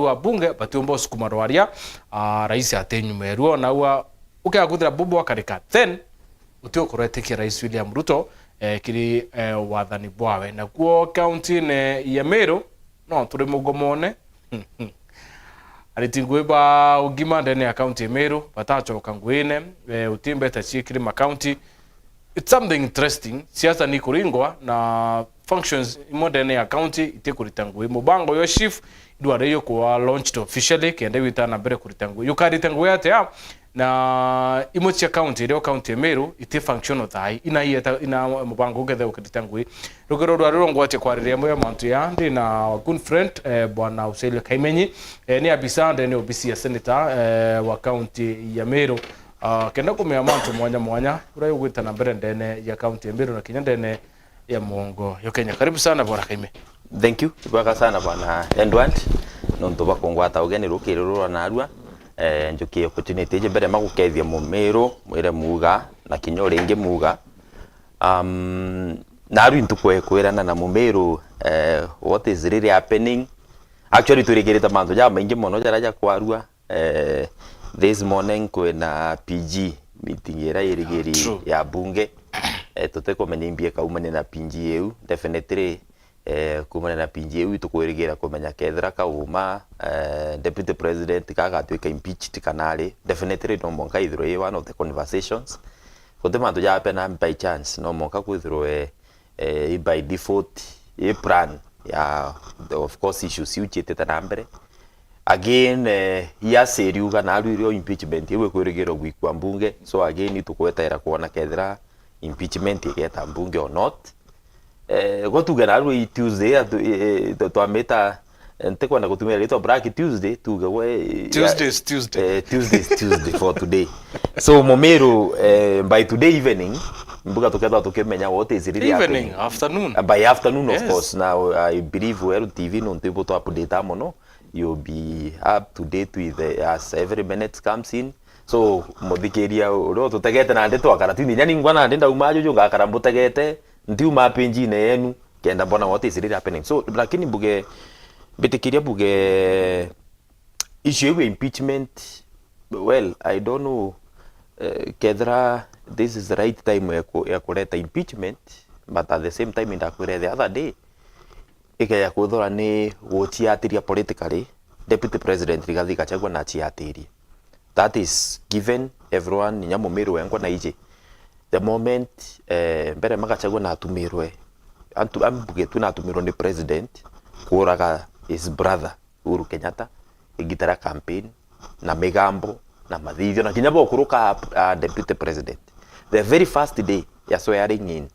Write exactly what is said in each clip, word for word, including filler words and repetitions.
wa bunge batiumba usukuma rwaria, ah, rais ati nyuma eruo, na ua ukiakuthira bubu akarika, then uti ukurwetikia Rais William Ruto, eh, kiri, eh, wathani bwawe. Nakuo kaunti-ini ya Meru, no turi mugomone. Ariti ngui ba ugima ndene ya kaunti ya Meru batacoka nguine, eh, uti mbeta ciikiri makaunti. It's something interesting. Siasa ni kuringwa na functions imwe ndene ya county itikurita ngui. Mubango yo chief idwariyo kuwa launched officially kenda wita na mbere kurita ngui. Yukarita ngui atia? Na imwe cia county irio county ya Meru iti functional thai. Ina ieta, ina mubango ukethe ukirita ngui. Rugero rwa ruro ngwatia kwariria imwe ya mantu ya ndi na good friend, eh, bwana Uselia Kaimenyi, eh, ni abisa ndene obisi ya senator, eh, wa county ya Meru. Ah, kenda kumea mantu mwanya mwanya uria ugwita na mbere ndene ya county ya Meru na kinya ndene ya muongo yo Kenya. Karibu sana bwana Kaime. Thank you. Ibwega sana bwana Edward. Nontu bwa kungwata ugeni rukiri ruru rwa narua. Eh, njukie opportunity iji mbere ma gukethia mumiru, mwire muga, na kinya uringi muga. Um, narua ntuku ya kwirana na mumiru, eh, what is really happening. Actually, twirigirite mantu jamaingi mono jaria jakwarua. Eh, this morning kwina P G meeting iria irigiri True. ya bunge. Eh, tutikumenya imbi ikaumania na P G iu. Definitely, eh, kumania na P G iu itukwirigira kumenya kethira kauma, eh, deputy president kagatwika impeached kana ari. Definitely no mwanka ithirwe i one of the conversations. Guti mantu jaapena by chance, no mwanka kwithirwe eh, i by default, i plan ya, of course, issues iu ciitite na mbere. Again, eh, hearsay riuga narua irio impeachment iu ikwirigirwa gwikua mbunge. So again, itukwetera kwona kethira impeachment igeta mbunge or not. Eh, gwa tuge narua i Tuesday, atu-, eh, eh, twa-, twamita, eh, ntikwenda gutumira ritwa Black Tuesday, tuge we, eh, Tuesday is Tuesday. Eh, Tuesday is Tuesday for today. So, mumiru, eh, by today evening, mbuga tukethwa tukimenya what is really Evening, happening. Afternoon. Uh, by afternoon, of Yes. course. Now, I believe Weru T V nontu ibo twa update mono. You'll be up to date with the, as every minute comes in. So, muthikiria uria ututegete nandi twakara tu, inya ningwa nandi ndauma juju ngakara mbutegete, ntiuma page-ini yenu, kenda mbona what is really happening. So, lakini mbuge, mbitikiria mbuge, issue iu ya impeachment, well, I don't know, eh, kethira this is the right time ya ku-, ya kureta impeachment, but at the same time, ndakwira the other day, ikeja kwithirwa ni guciatiria politically, Deputy President Rigathi Gachagua naciatirie. That is given, everyone, inya mumiru wengwa na iji. The moment, eh, mbere ma Gachagua natumirwe, antu, ambuge tu natumirwe ni President kuuraga his brother, Uhuru Kenyatta, igita ria campaign, na migambo, na mathithio, na kinya bokuruka, ah, Deputy President. The very first day ya swearing in,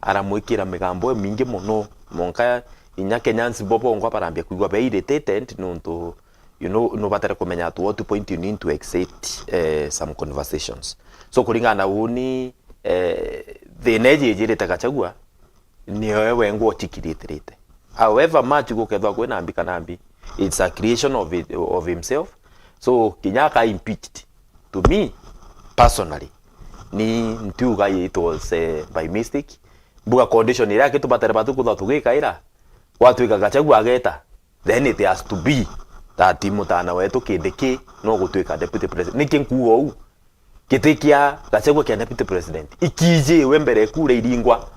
aramwikira migambo imingi mono, mwanka inya Kenyans bo bongwa barambia kwigua be irritated, nontu, you know, nubatare kumenya at what point you need to exit, eh, some conversations. So, kuringana na uni, eh, thina iji ijirite Gachagua, nioe wengwa ucikiritirite. However much gukethwa kwina mbi kana mbi, it's a creation of it, of himself. So, kinya aka impeached, to me, personally, ni ntiuga it was, eh, by mistake. Mbuga condition iria aki tubatare batu kuthwa tugikaira, gwatwika Gachagua ageta, then it has to be that mutana wetu Kindiki no gutwika deputy president. Niki nkuuga uu? Giti kia Gachagua kia deputy president ikiijiwe mbere kura iringwa,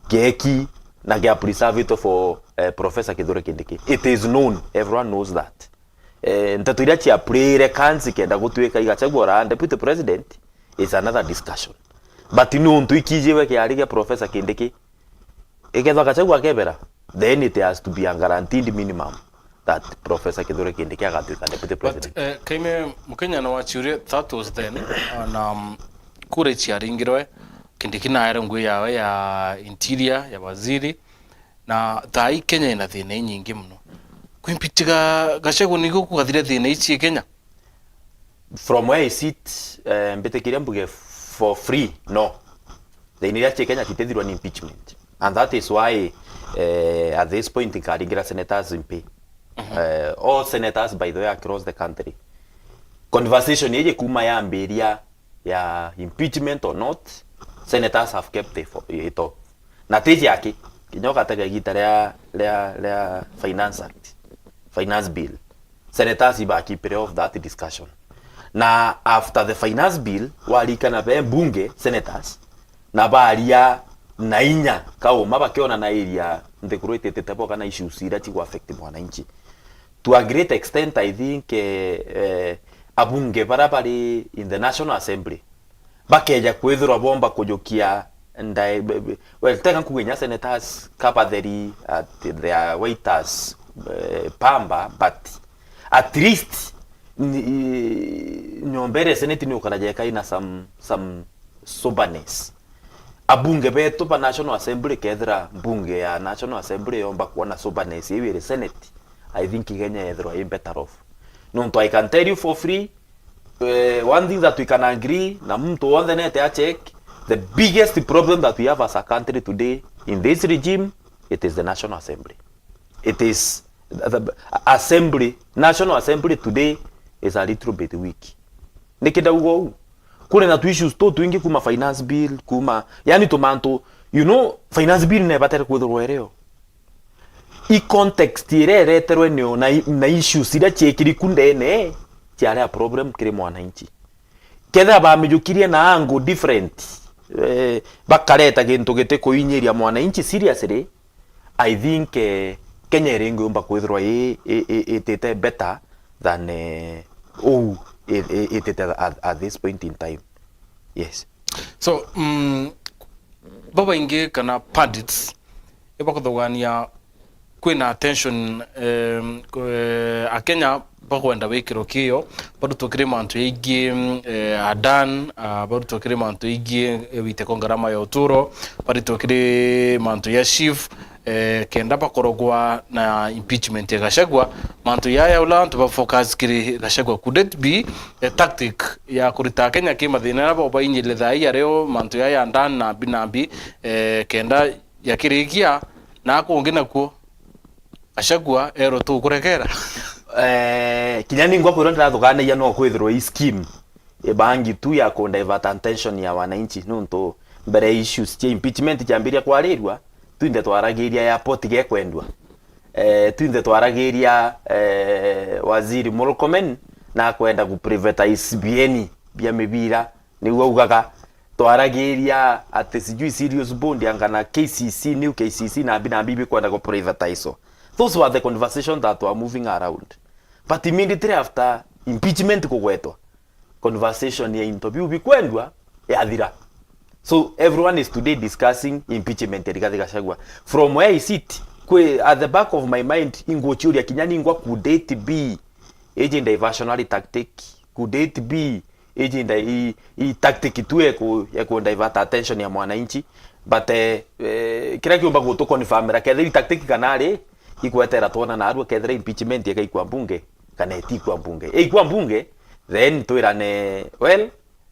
geki na gia preserve it for, eh, Professor Kithure Kindiki. It is known, everyone knows that. Eh, nteto iria cia play kansi kenda gutwika i Gachagua ora deputy president is another discussion. But nuntu ikiijiwe kiari gia Professor Kindiki, ikethwa Gachagua akebera, then it has to be a guaranteed minimum that Professor Kithure Kindiki agatwika deputy But, president. Eh, Kaime, Mukenya no wachiuria, that was then, na, um, kura iciaringirwe, Kindiki naere ngui yawe ya interior, ya waziri, na thaa ii Kenya ina thina inyingi muno. Kwimpichiga Gachagua niguo kugathire thina ici Kenya? From where I sit, eh, mbitikiria mbuge for free, no. Thina iria cia Kenya titithirwa ni impeachment. And that is why, eh, at this point, nkaringira senators mpi. Eh, all senators, by the way, across the country. Conversation iji kuma yambiria ya impeachment or not, senators have kept it for, it off. Na ti ciaki, kinya ugatega igita ria, ria, ria Finance Act. finance bill. Senators ibakipire off that discussion. Na after the finance bill, warikana be mbunge, senators, na baria na inya kauma bakiona na area nthiguru ititite bo kana issues iria cigu affect mwananchi. To a great extent, I think, eh, eh, abunge bara bari in the National Assembly bakeja kwithirwa bomba kujukia ndae, be-, be-, well, teka nkuge inya senators kabatheri at their white as, eh, pamba, but at least ni-, nyomba iria Senate ni ukaraja ika ina some, some soberness. Abunge betu ba National Assembly, kethira mbunge ya National Assembly yomba kuona soberness iu iri Senate, I think Kenya yethirwa i better off. Nontu I can tell you for free, eh, one thing that we can agree, na muntu wonthe nete a check, the biggest problem that we have as a country today in this regime, it is the National Assembly. It is, the, the assembly, National Assembly today is a little bit weak. Niki ndauga uu? Kuri na tu issues tu twingi kuma finance bill, kuma, yani tumantu, you know, finance bill nebatere kwithirwa irio. I context iria ireterwe nio na i-, na issues iria ciekiri ku ndene ciari a problem kiri mwananchi. Kethira bamijukirie na angle different, eh, bakareta gintu giti kuinyiria mwananchi seriously, I think, eh, Kenya iringi yumba kwithirwa i-, i-, i-, itite better than, eh, uu i-, i-, itite at, at this point in time. Yes. So, mm, babaingi kana pundits ibakuthugania kwina attention, em, ku-, eh, Akenya bakwenda wikiro kiyo, barutwo kiri mantu yaingi, eh, Adan, ah, barutwo kiri mantu yaingi, eh, witeko ngarama ya uturo, barutwo kiri mantu ya SHIF, eh, kenda bakorogwa na impeachment ya Gachagua, mantu yaya ula antu ba focus kiri Gachagua. Could it be a tactic ya kurita Akenya ki mathina aria bo bainyile thaa ii ario mantu yaya Adan na mbi na mbi, eh, kenda yakirikia na kungi nakuo? Gachagua erwe tukurekera. Eh, kinya ningwa kwirwa ndirathugaanagia no kwithirwa i scheme ibangi tu ya ku divert attention ya wananchi, nontu mbere issues cia impeachment ciambiria kwarirua, twinthe twaragiria airport gekwendua. Eh, twinthe twaragiria, eh, Waziri Murkomen na kwenda ku privatize bieni bia mibira, niu augaga. Twaragiria ati sijui serious bond anga na K C C, new K C C na mbi na mbi bikwenda ku privatize. Those were the conversations that were moving around. But immediately after impeachment kugwetwa, conversation ya into biu bikwendua yathira. So everyone is today discussing impeachment ya Rigathi Gachagua. From where I sit, kwi, at the back of my mind, inguciuria kinya ningwa, could it be iji diversionary tactic? Could it be iji nda-, i, i tactic tu ya ku, ya ku divert attention ya mwananchi? But, eh, eh, kiria kiumba gutu confirmira kethira i tactic kana ari ikwetera twona narua kethira impeachment ikaikwa mbunge kana itikwa mbunge. Ikwa mbunge, then twirane, well,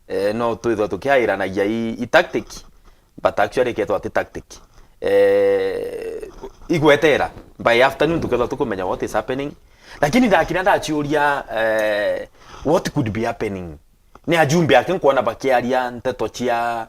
eh, no twithwa tukiairanagia i, i tactic, but actually ikethwa ti tactic. Eh, igwetera, by afternoon tukethwa tukumenya what is happening. Lakini ndakira ndaciuria, eh, what could be happening? Ni ajumbe ake nkwona bakiaria nteto cia,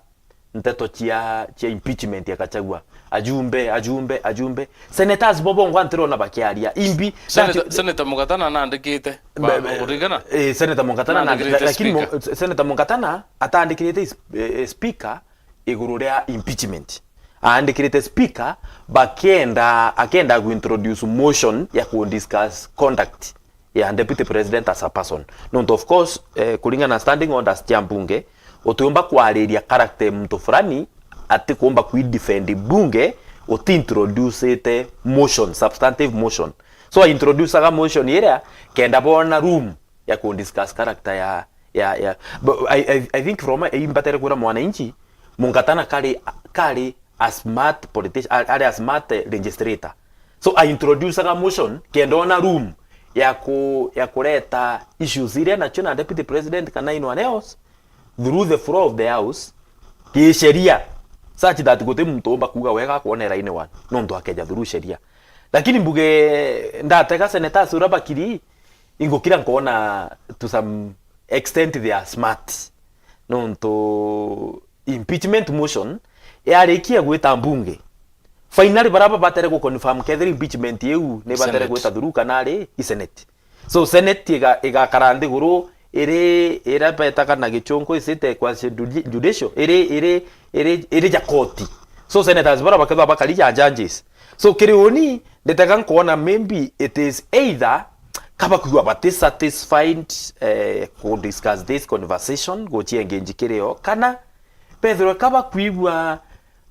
nteto cia, cia impeachment ya Gachagua. Ajumbe, ajumbe, ajumbe. Senators bo bongwa ntirona bakiaria. Imbi, Senator, ndaci- Senator Mugatana nandikite. Ba-, Ba-, urigana? Eh, Senator Mugatana nandi-, Nandikirite lakini speaker. Mu-, Senator Mugatana atandikirite is-, eh, eh, speaker iguru ria impeachment. Aandikirite speaker bakenda, akenda ku introduce motion ya ku discuss conduct ya deputy president as a person. Nontu of course, eh, kuringana na standing orders cia mbunge, utiumba kwariria character ya muntu fulani ati kuumba ku defend mbunge uti introducite motion, substantive motion. So I introducaga motion iria kenda bona room ya ku discuss character ya, ya, ya. But I, I, I think from a, imbatere kwira mwananchi, Mugatana kari, kari a smart politician, a-, ari a smart, eh, legislator. So I introducaga motion kenda ona room ya ku, ya kureta issues iria nacio na deputy president kana anyone else through the floor of the house, kisheria, such that guti muntu umba kuuga wega akwonera anyone nontu akeja through sheria. Lakini mbuge ndatega senators uria bakiri, ingukira nkoona to some extent they are smart. Nontu impeachment motion yarikia gwita mbunge, Finally, bara babatere ku confirm kethira impeachment iu ni batere Senate. Gwita through kana ari i Senate. So, Senate iga-, igakara nthiguru iri, ira betaga na gichunku, is it equal judi-, judicial? Iri, iri, iri, iri ja court. So, senators bara bakethwa bakari ja judges. So, kiri uni, nditega nkwona maybe it is either ka bakwigua bati satisfied, eh, ku discuss this conversation, guchia engage kiri o, kana bethirwe ka bakwigua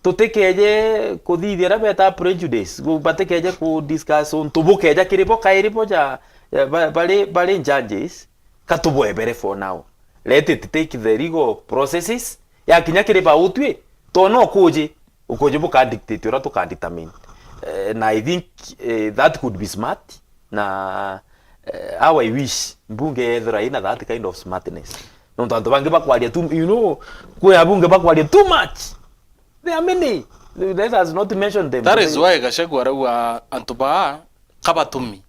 tutikeje kuthithia aria beta prejudice, gu-, batikeje ku discuss untu bukeja kiri bo kairi bo ja, ja ba-, bari, bari judges, ka tubwebere for now. Let it take the legal processes, yakinya kiri bautwi, to no kuji, ukuji buka dictate uria tuka determine. Eh, na I think, eh, that could be smart, na, eh, how I wish mbunge yethira ina that kind of smartness. Nontu antu bangi bakwaria too, you know, kwi abunge bakwaria too much. There are many. Let us not mention them. That is why Gachagua arauga antu baa kabatumi.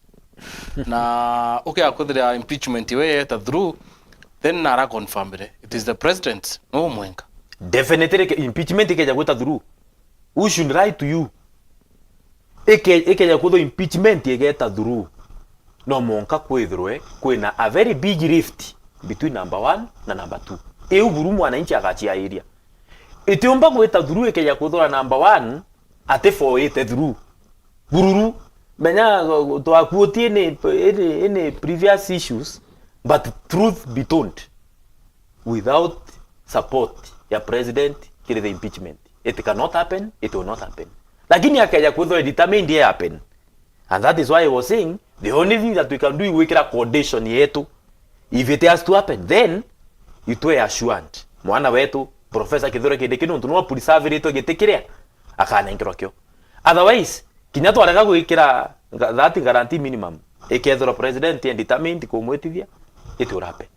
Na ukia kwithira impeachment iwe yeta through, then nara confirmire. It is the president, no mwenka. Definitely, ke-, impeachment ikeja gwita through. Who should lie to you? Ike-, ikeja kwithwa impeachment igeta through. No mwanka kwithirwe kwina a very big rift between number one na number two. Iu buru mwananchi agachiairia. Itiumba gwita through ikeja kwithirwa number one atifoite through. Bururu, menya, uh, twakuotie any, any, any previous issues, but truth be told, without support ya president kiri the impeachment, it cannot happen, it will not happen. Lakini akeja kwithirwa determined it happen. And that is why I was saying, the only thing that we can do is gwikira condition yetu. If it has to happen, then itwe assured. Mwana wetu, Professor Kithure Kindiki, nontu nwa preserve-ritwe giti kiria akanenkerwa kio. Otherwise, kinya twarega gwikira nga-, that guarantee minimum, ikethirwa president e determined kumwitithia, it will happen.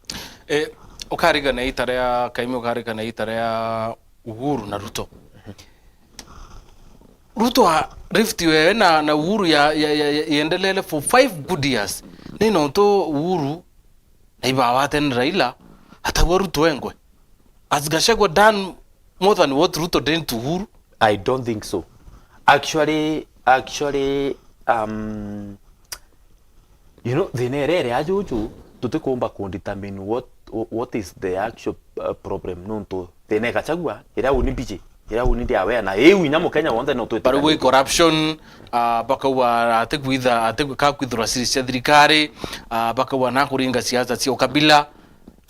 Eh, ukarigana ita ria, Kaimi, ukarigana ita ria Uhuru na Ruto. Ruto a Rift wewe na, na Uhuru ya, ya, ya, ya, yendelele for five good years. Ni nontu Uhuru na ibawa tene Raila, atagwa Ruto engwe. Has Gachagua done more than what Ruto did to Uhuru? I don't think so. Actually, actually, um, you know, thina iria iri ajuju, tutikumba ku determine what, what is the actual, uh, problem, nontu thina i Gachagua, iria uni mbiji, iria uni ndi aware, na iu inya Mukenya wonthe no twite. Bari gwi corruption, ah, bakauga ati kwitha, ati gwika kwithirwa siri cia thirikari, ah, bakauga na kuringa siasa cia ukabila.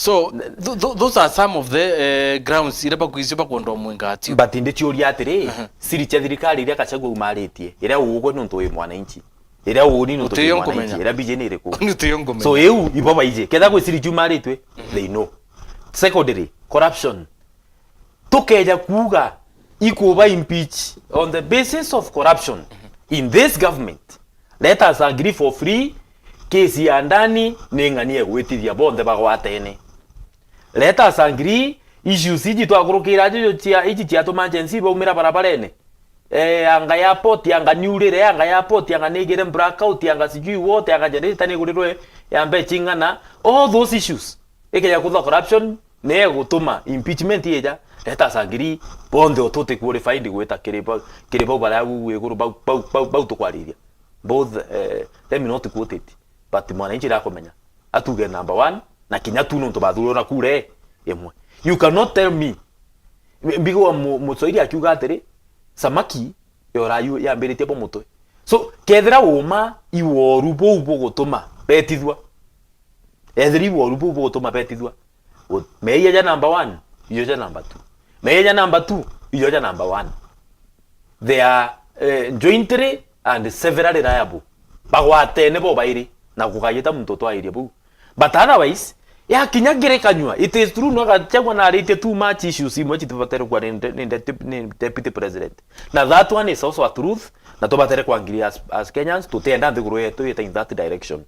So, th-, th-, those are some of the, eh, grounds iria bakwithio bakwenda umwinga atio. But ndi ciuria atiri, aha, siri cia thirikari iria Gachagua aumaritie, iria ugwe nontu wi mwananchi, iria uni nontu wi mwananchi, iria mbiji ni iriku? Ni utiyo nkumenya. So, iu, ibo baiji. Ketha gwi siri ciumaritwe, mhm, they know. Secondly, corruption. Tukeja kuuga ikuba impeach on the basis of corruption in this government, let us agree for free, case ya Ndani ni ng'ani egwitithia bonthe bagwatene. Let us agree, issues iji twakurukira ajo cia, iji ciatuma Gen Z baumira barabarene. Eh, anga airport, anga niurire, anga airport, anga nigire blackout, anga sijui what, anga generator nigurirwe ya mbecha ing'ana. All those issues. Ikeja kuthwa corruption, ni egutuma impeachment ija, let us agree, bonthe o tuti qualified gwita kiri bau, kiri bau baria au iguru bau, bau, bau, bau tukwariria. Both, eh, let me not quote it, but mwananchi ndakumenya. Atuge number one, na kinya tu nontu bathurwa na kura imwe. You cannot tell me. Mbigwa mu-, Muswahili akiuga atiri, samaki yorayu yambiritie bo mutwe. So, kethira uma iworu buu bugutuma betithua, Ethira iworu buu bugutuma betithua. Gu-, meeyia ja number one, ijo ja number two. Meeyia ja number two, ijo ja number one. They are, eh, jointly and severally liable. Bagwatene bo bairi, na gukajita muntu utwairia buu. But otherwise, yakinya ngerekanyua, it is true, no Gachagua naritie too much issues imwe citibatere kuwa ni nde-, ni nde-, ni deputy president. Na that one is also a truth, na tubatere ku agree as, as Kenyans, tutienda nthiguru yetu yete in that direction.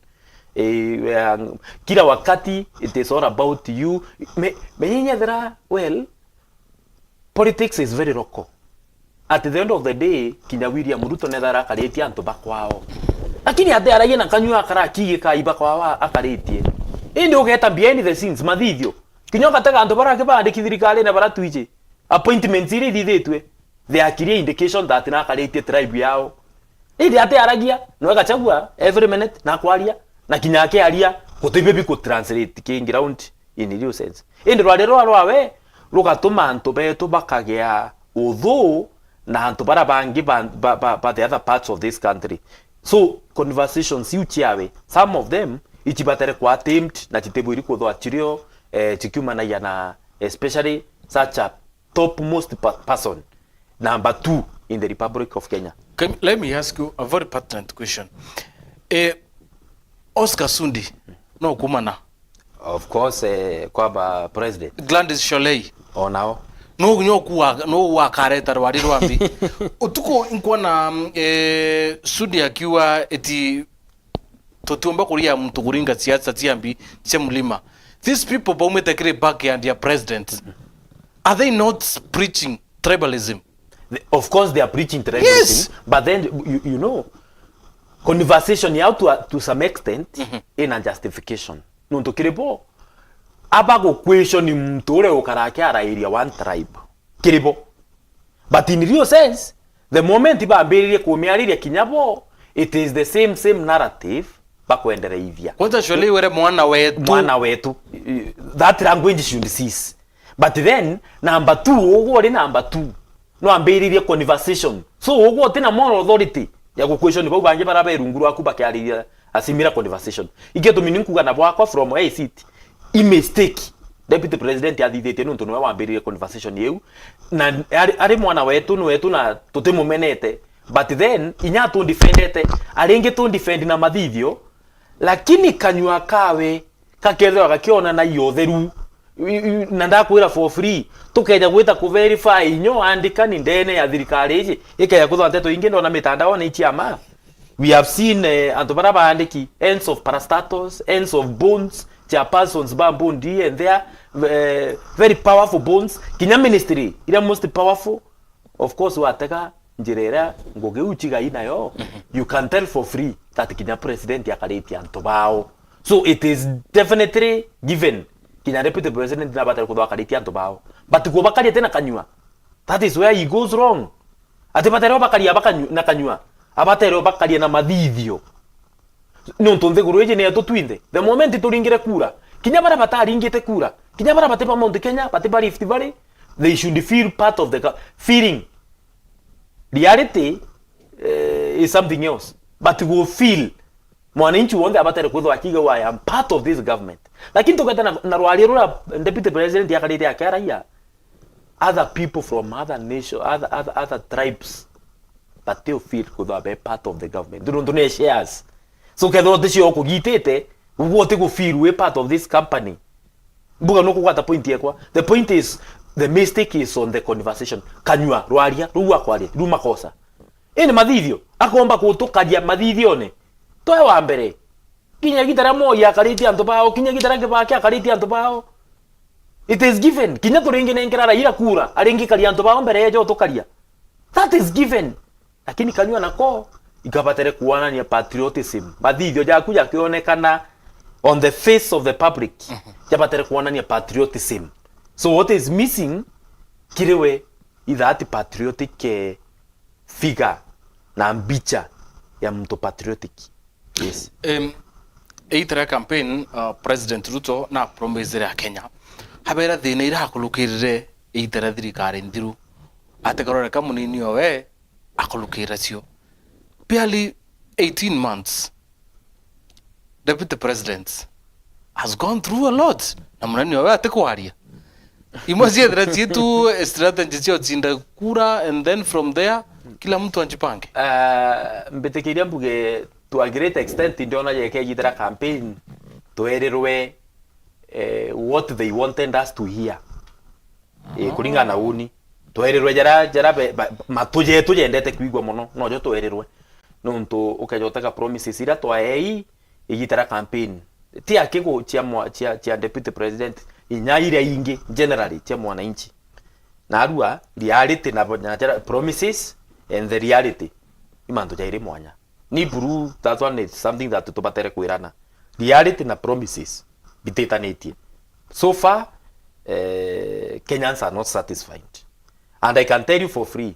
Eh, um, kila wakati it is all about you. Me, me nyethira, well, politics is very local. At the end of the day, kinya William Ruto nethara akaritie antu bakwao. Lakini ate aragia na kanyua akara akigi kai bakwao akaritie. Indi ugeta behind the scenes, mathithio. Kinya ugatega antu bara kibandiki thirikari na bara twiji. Appointments iria ithithitwe. They are clear indication that nakaritie tribe yao. Indi atiaragia, no Gachagua every minute nakwaria, na kinya akiaria, gutibio biku translate ki ground in real sense. Indi rwaria rwa rwawe rugatuma antu betu bakagea uthu na antu bara bangi ba, ba, ba, ba the other parts of this country. So conversations iu ciawe, some of them icibatere kwa attempt na citibwiri kuthwa cirio, eh, cikiumanagia na especially such a topmost pa-, person, number two in the Republic of Kenya. Can, let me ask you a very pertinent question. Eh, Oscar Sudi, no kumana? Of course, eh, kwaba president. Gladys Sholei. O nao. No nyo kuwa, no wakareta rwari rwa mbi. Utuku nkwona, mm, eh, Sudi akiuga eti tutiumba kuria muntu kuringa siasa cia mbi cia mlima. These people baumite kiri backyard ya president. Are they not preaching tribalism? The- Of course they are preaching tribalism, yes, but then you, you know, conversation yao to, a- to some extent, mhm, ina justification. Nuntu kiri bo, aba gu question muntu uria ukara akiarairia one tribe. Kiri bo. But in real sense, the moment bambiririe kumiariria kinya bo, it is the same, same narrative bakwendereithia. Kwanza Shirley were mwana wetu. Mwana wetu. That language should cease. But then, number two, ugwe uri number two, no ambiririe conversation. So, ugwe uti na moral authority ya gu question bau bangi bara be rungu rwaku bakiariria a similar conversation. Ikio tumini nkuga na bwakwa from a seat. I mistake Deputy President athithitie nuntu niwe wambiririe conversation iu. Na ari, ari mwana wetu, ni wetu na tutimumenete. But then, inya atundefendete, aringi tundefend na mathithio, lakini kanyua kawe kakethirwa gakiona na iyo utheru. I- i- Na ndakwira for free, tukeja gwita ku verify inyo andikani ndene ya thirikari iji, ikeja kuthwa nteto ingi ndona mitandaone ichiama. We have seen, eh, antu bara baandiki, ends of parastatals, ends of bones, chairpersons ba bondi and there, eh, very powerful bones. Kinya ministry iria most powerful, of course, watega njira iria ngugi iu chigai nayo, mhm, you can tell for free that kinya president akaritie antu bao. So it is definitely given, kinya deputy president nabatari kuthwa akaritie antu bao. But kubakaria tena kanyua, that is where he goes wrong. Ati batere bakaria bakanyu-, na kanyua, abatere bakaria na mathithio. Nontu nthiguru iji ni yetu twinthe. The moment turingire kura, kinya baria bataringite kura, kinya baria bati ba Mount Kenya, bati ba Rift Valley, they should feel part of the go-, feeling. Reality, eh, is something else. But go feel. Mwananchi wonthe abatere kwithwa akiuga, "I am part of this government." Lakini tugeta na, na rwaria ruria deputy president akarite akiaragia, other people from other nation, other, other, other tribes, but they feel kwithwa be part of the government. Nontu ni shares. So kethirwa uticio ukugitite, ugwe uti gu feel we part of this company. Mbuga no kugwata point yekwa. The point is, the mistake is on the conversation. Kanyua, rwaria, ruu akwaria, ruu makosa. Ini mathithio, akomba kutukaria mathithione. Twe wa mbere. Kinya gitara Moi akaritie antu bao, kinya gitara Kibaki akaritie antu bao. It is given. Kinya turingi nenkera Raila kura, aringi karia antu bao mbere ejo tukaria. That is given. Lakini kanyua nako, ikabatere kuonania patriotism. Mathithio jaku jakionekana on the face of the public, mhm, jabatere kuonania patriotism. So what is missing kiri we is that patriotic, eh, figure na mbicha ya muntu patriotic. Yes. Em, iita ria campaign, uh, President Ruto na promisire Akenya, abera thina ira akurukirire iita ria thirikari nthiru, atikaroreka munini owe akurukira cio. Barely eighteen months, Deputy President has gone through a lot, na munene owe atikwaria. Imwe ciethira cietu strategy cia ucinda kura, and then from there, kila mtu ajipange. Ah, mbitikiria mbuge to a great extent, ndiona jeke ijithira campaign, twerirwe, eh, what they wanted us to hear. Eh, kuringana na uni. Twerirwe jara, jara be, ba, matu jetu jendete kwigua mono, nojo twerirwe. Nontu ukeja utega promises ira twaei igita ria campaign. Ti akigu cia mwa-, cia, cia deputy president, inya iria ingi generally cia mwananchi. Narua reality na, na jara promises and the reality. Ni mantu jairi mwanya. Ni buru, that one is something that tubatere kwirana. Reality na promises bititanitie. So far, eh, Kenyans are not satisfied. And I can tell you for free,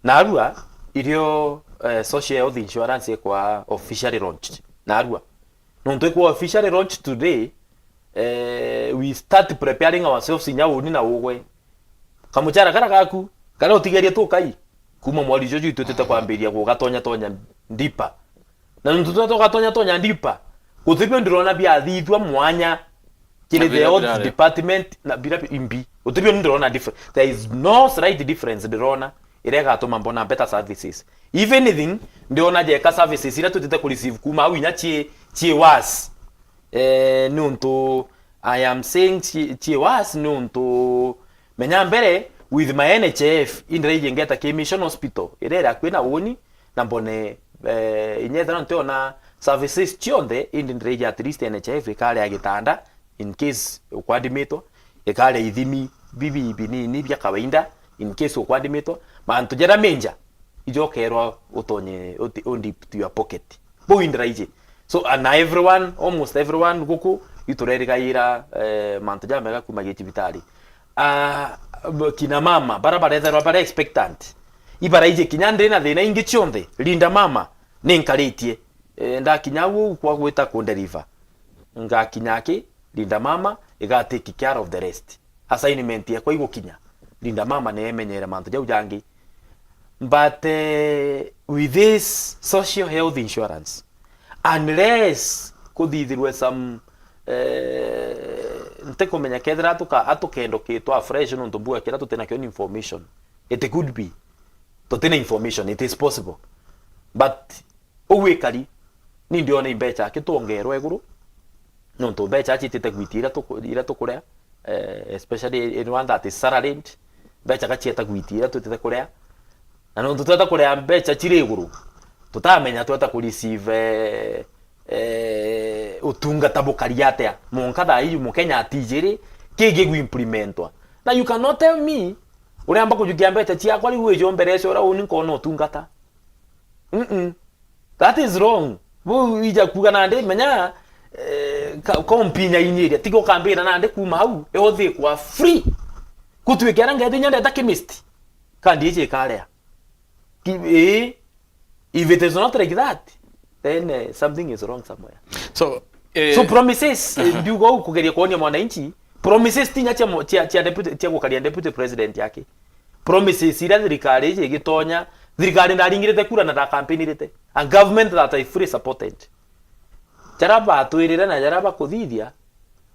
Narua irio eh, social health insurance ikwa officially launched. Narua. Nontu ikwa officially launched today, eh, we start preparing ourselves inya uni na ugwe. Kamuchara kara gaku, kara utigerie tu kai. Kuma mwari juju itwitite kwambiria gugatonya tonya deeper. Na nontu turia tugatonya tonya deeper, gutibio ndirona biathithua mwanya kiri the health department na bira imbi. Gutibio ndirona difference. There is no slight difference ndirona iria igatuma mbona better services. If anything, ndiona jeka services iria twitite ku receive kuma au inya cii cii worse. Eh, nontu I am saying cii cii worse nontu menya mbere with my N H I F indiraiji ngeta ki mission hospital iria iri akui na uni na mbone eh, inya ethira ntiona services cionthe indi ndiraiji at least N H I F ikari ya gitanda in case ukwandimitwa, ikari ya ithimi bibi binini bia kawaida in case ukwandimitwa, mantu jaria major ijo ukerwa utonye uti- u dip to your pocket. Bau indiraiji. So, and na everyone, almost everyone guku iturerigaira eh, mantu jamega kuma gicibitari. Ah, kina mama bara baretherwa bare expectant, ibaraiji kinya ndi na thina ingi cionthe, Linda Mama ninkaritie. Eh, ndakinya au kwa gwita ku deliver, ngakinya aki Linda Mama iga take care of the rest. Assignment yakwa igukinya, Linda Mama neemenyere mantu jau jangi. But eh, with this social health insurance, unless kuthithirwe some eh, ntikumenya kethira atuka atukendo kitwa fresh nontu mbuga kira tutinakio ni information. It could be tutina information, it is possible, but ugwikari ni ndiona imbecha aki twongerwe iguru nontu mbecha acitite gwitia ira tuku- ira tukurea eh, especially anyone that is salaried, mbecha gacieta gwitia ira twitite kurea. Na nontu tweta kurea mbecha ciri iguru, tutamenya tweta ku receive eh, eh, utungata bukari atia. Monka thaa iji mukenya atijiri kigi guimplementwa. Na you cannot tell me uriamba kujukia mbecha ciakwa riu wijo mbereca uria uni nkona utungata. Mm-mm. That is wrong. Bu ija kuga nandi menya eh, ka- kompinya inyiria tiga ukambira nandi kuma hau eothikwa free. Kutwike ara ngethi nyandeta chemist kandi iji ikarea. Ki- ii, if it is not like that, then uh, something is wrong somewhere. So, eh, So promises eh, ndiuga u kugeria kuonia mwananchi promises tinya cia mo- cia cia deputy cia gukaria deputy president yake. Promises ira thirikari iji igitonya, thirikari ndaringirite kura na ndakampinirite, a government that I fully supported. Jara batwirire na jara bakuthithia,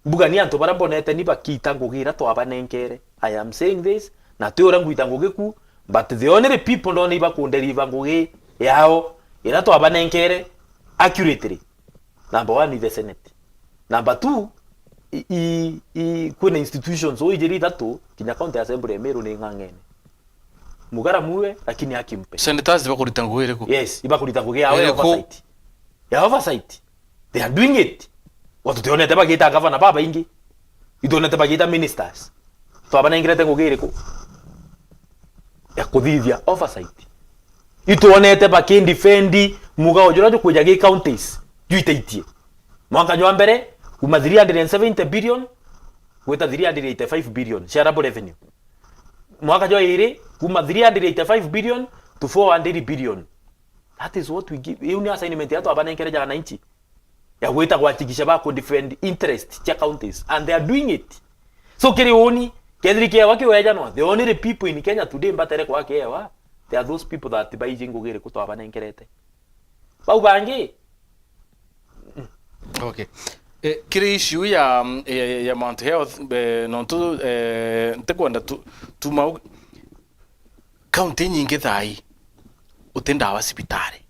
mbuga ni antu bara mbonete ni bakiita ngugi ira twabanenkere. I am saying this, na ti uria ngwita ngugi ku, but the only people ndona ibakunderiva ngugi yao ira twabanenkere accurately. Number one ni the Senate. Number two, i, i, i, kwina institutions uu ijiri ithatu kinya county assembly ya Meru ni ng'ang'ene. Mugara muwe lakini akimpe. Senators bakurita ngugi iriku? Yes, ibakurita ngugi yao ya oversight. Ya oversight. They are doing it. Watu tutionete bagita gavana babaingi. Ituonete bagita ministers. Twabanengerete ngugi iriku? Ya kuthithia oversight. Ituonete bakidefend mugao juria jukwija gi counties juitaitie. Mwaka jwa mbere kuma three hundred and seventy billion gwita three hundred eighty-five billion shareable revenue. Mwaka jwa iri kuma three hundred eighty-five billion to four hundred billion. That is what we give. Iu ni assignment ya twabanenkere ja wananchi ya gwita gwachikisha ba ku defend interest cia counties and they are doing it. So kiri uni kethiri kiewa kiwejanwa, the only people in Kenya today mbatere kwa kiewa, they are those people that baiji ngugi iriku twabanenkerete. Bau bangi Okay. Eh, kiri issue ya, ya, ya Mount Health, eh, nontu eh, ntikwenda tu, tuma u- county nyingi thai uti ndawa cibitari.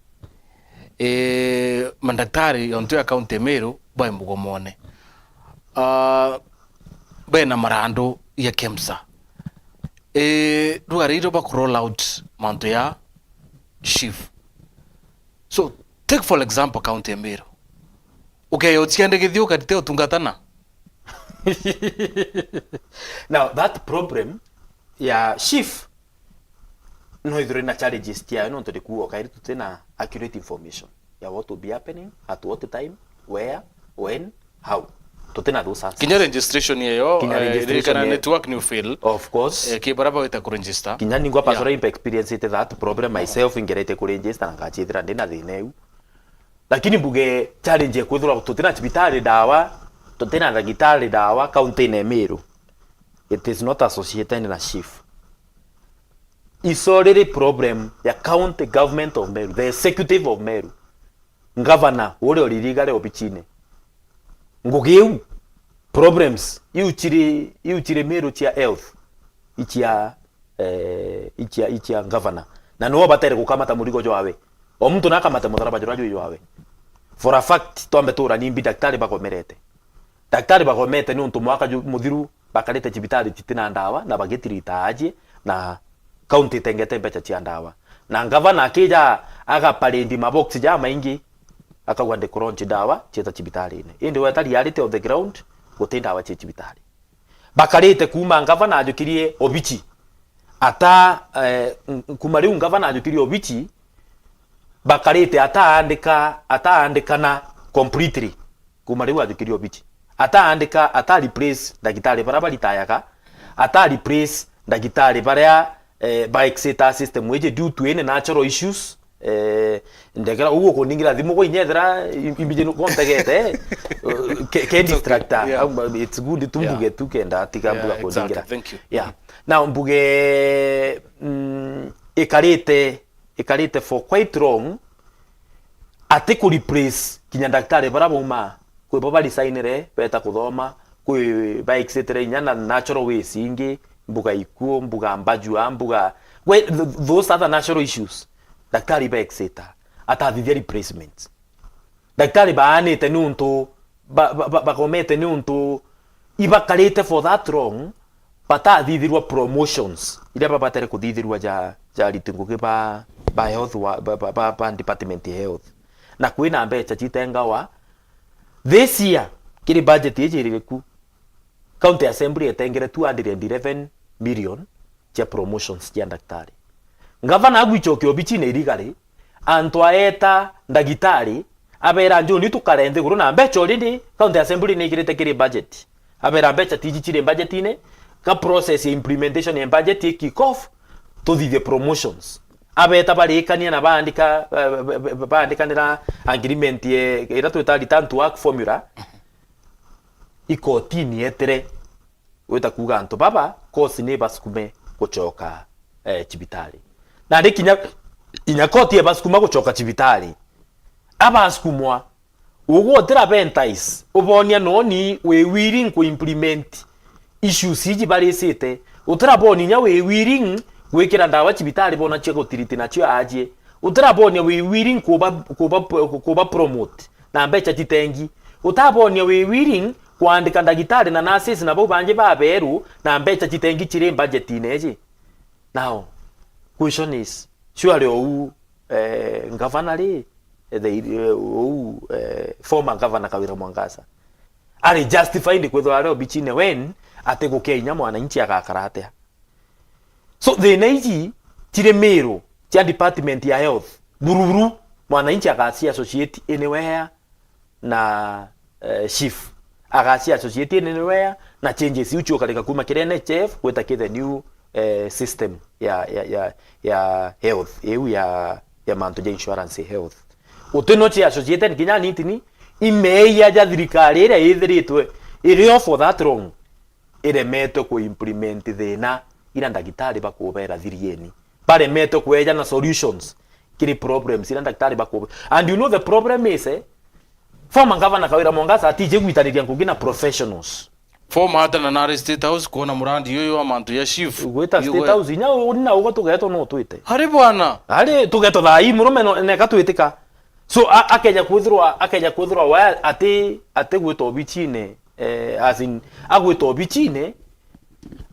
Eh, mandaktari ontu ya county Meru bai mugomone. Ah, bena marandu ya KEMSA. Eh, rugari iro baku roll out mantu ya SHIF. So take for example county ya Meru. Ukeya uciende githii ukarite utungatana. Now that problem ya SHIF no ithire na challenges ciayo nontu ndikuga kairi tutina accurate information ya what will be happening at what time, where, when, how. Tutina those assets. Kinya registration yeyo, kinya eh, registration ririkana ye- network ni fail. Of course. Eh, ki bara bawita kuregister. Kinya ningwa personal yeah. Imba experience ite that problem myself, ingerete kuregister na ngachithira ndina thina iu. Lakini mbuge challenge ekwithirwa tutina cibitari ndawa, tutina ndagitari ndawa county-ini ya Meru. It is not associated na SHIF. It's already problem ya county government of Meru, the executive of Meru. Ngavana uria uri rigare obichine. Ngugi iu, problems iu chiri, iu chiri Meru chia health, ichia, eh, ichia, ichia ngavana. Na niwe batere gukamata murigo jwawe. O muntu nakamate mutharaba juria jwi jwawe. For a fact, twambe tuura nimbi daktari bagomerete. Daktari bagomete niuntu mwaka ju-, muthiru bakarite cibitari citina ndawa na bagitirita aajie na county itengete mbeca cia ndawa. Na ngavana akija agaparindi mabox jamaingi, akauga ndi kuraunch ndawa cieta cibitarine. Indi weta reality of the ground, guti ndawa cia cibitari. Bakarite kuuma ngavana ajukirie obichi. Ata, eh, n-, kuma riu ngavana ajukirie obichi, bakarite ataandika, ataandikana completely. Kuma riu ajukirie obichi. Ataandika, ata replace ndagitari bara baritayaga, ata replace ndagitari baria, eh, ba exit system iji due to any natural issues. Eh, ndekera uguo kuningira thimu gwa inya ethira i-, imbiji nu-, gontegete, eh, ke, ke distractor. Yeah. Um, it's good tumbuge Yeah. tu kenda tiga Yeah, mbuga exactly. kuningira. Thank you. Yeah. Now mbuge, mm, ikarite, ikarite for quite long, ati ku replace kinya ndagitari bara bauma, kwi bo barisignire, beta kuthoma, kwi ba exitire inya na natural ways ingi, mbuga ikuo, mbuga mbajua, mbuga, we, th-, those other natural issues. Daktari ba exita, atathithia replacement. Daktari baanite niuntu, ba, ba, ba, bagomete niuntu ibakarite for that long, batathithirwa promotions iria babatere kuthithirwa ja, ja ariti ngugi ba, ba health wa, ba, ba, ba, ba department ya health. Na kwina mbeca citengawa this year, kiri budget iji iriku, County Assembly etengere two hundred and eleven million cia promotions cia ndagitari. Ngavana agwichokia obichine irigari, antu aeta ndagitari, abera, "Njuni tukare nthiguru na mbecha already County Assembly ni ikirite kiri budget." Abera, "Mbecha tiji chiri budgetine, ka process ya implementation ya budget i kick off, tuthithie promotions." Abeta barikania na baandika, eh, ba-, ba-, baandikanira agreement ye, ira twita return to work formula. Ikotini etire gwita kuuga antu baba, course ni basukume gucoka, eh, cibitari. Nandi kinya, inya koti ebasukuma gucoka cibitari. Abasukumwa, ugwe utira bentice, ubonia noni wi willing ku implement issues iji barisite. Utira bonia inya wi willing gwikira ndawa cibitari bona cia gutiriti nacio aajie. Utira bonia wi willing kuba, kuba, kuba promote na mbecha citengi. Utabonia wi willing kwandika ndagitari na nurses na bau bangi baberu na mbecha citengi chiri budgetine iji. Now, question is, surely ou, eh, ngavana ri, eh, the, eh, ou, eh, former governor Kawira Mwangaza, ari justified kwithirwa ari obichine when atigukia inya mwananchi agakara atia? So, thina iji chiri Meru, cia department ya health, buruburu, mwananchi agaci associate anywhere na, eh, SHIF. Agaci associate anywhere na changes iu ciukarika kuma kiri N H I F gwita ki the new, eh, system ya, ya, ya, ya health, iu ya, ya mantu ja insurance health. Utino ci associated kinya nitini, imeia ja thirikari iria ithiritwe irio for that long. Iremetwe ku implement thina ira ndagitari bakubera thirieni. Baremetwe kweja na solutions kiri problems ira ndagitari bakube-, and you know the problem is, eh, former governor Kawira Mwangaza atiji gwitaniria ngugi na professionals. Former atana na ari State House kuona murandi uyu wa mantu ya SHIF. Gwita State House, inya uni na ugo tugetwo no twite. Ari bwana. Ari tugetwo thaa ii murume no, neka twitika. So, a-, akeja kwithirwa, akeja kwithirwa we ati, ati gwita obichine, eh, as in, agwita obichine,